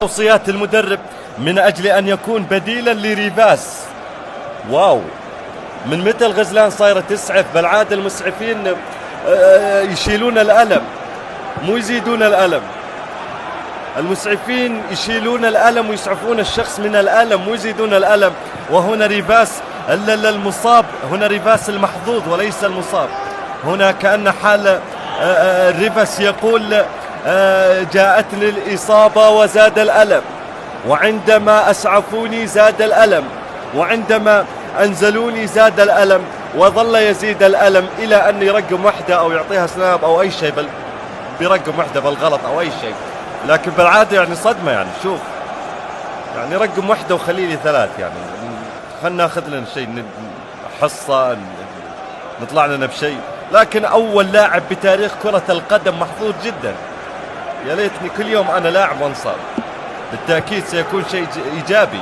توصيات المدرب من أجل أن يكون بديلا لريفاس. واو، من متى الغزلان صايرة تسعف؟ بالعادة المسعفين يشيلون الألم مو يزيدون الألم. المسعفين يشيلون الألم ويسعفون الشخص من الألم مو يزيدون الألم. وهنا ريفاس المصاب، هنا ريفاس المحظوظ وليس المصاب. هنا كأن حال ريفاس يقول جاءتني الإصابة وزاد الألم، وعندما أسعفوني زاد الألم، وعندما أنزلوني زاد الألم، وظل يزيد الألم إلى أن يرقم وحدة أو يعطيها snap أو أي شيء، بل بيرقم وحدة بالغلط أو أي شيء. لكن بالعادة يعني صدمة، يعني شوف يعني رقم وحدة وخلي لي ثلاث، يعني خلنا ناخذ لنا شيء، حصة، نطلع لنا بشيء. لكن أول لاعب بتاريخ كرة القدم محظوظ جدا. يا ليتني كل يوم أنا لاعب وانصاب، بالتأكيد سيكون شيء إيجابي.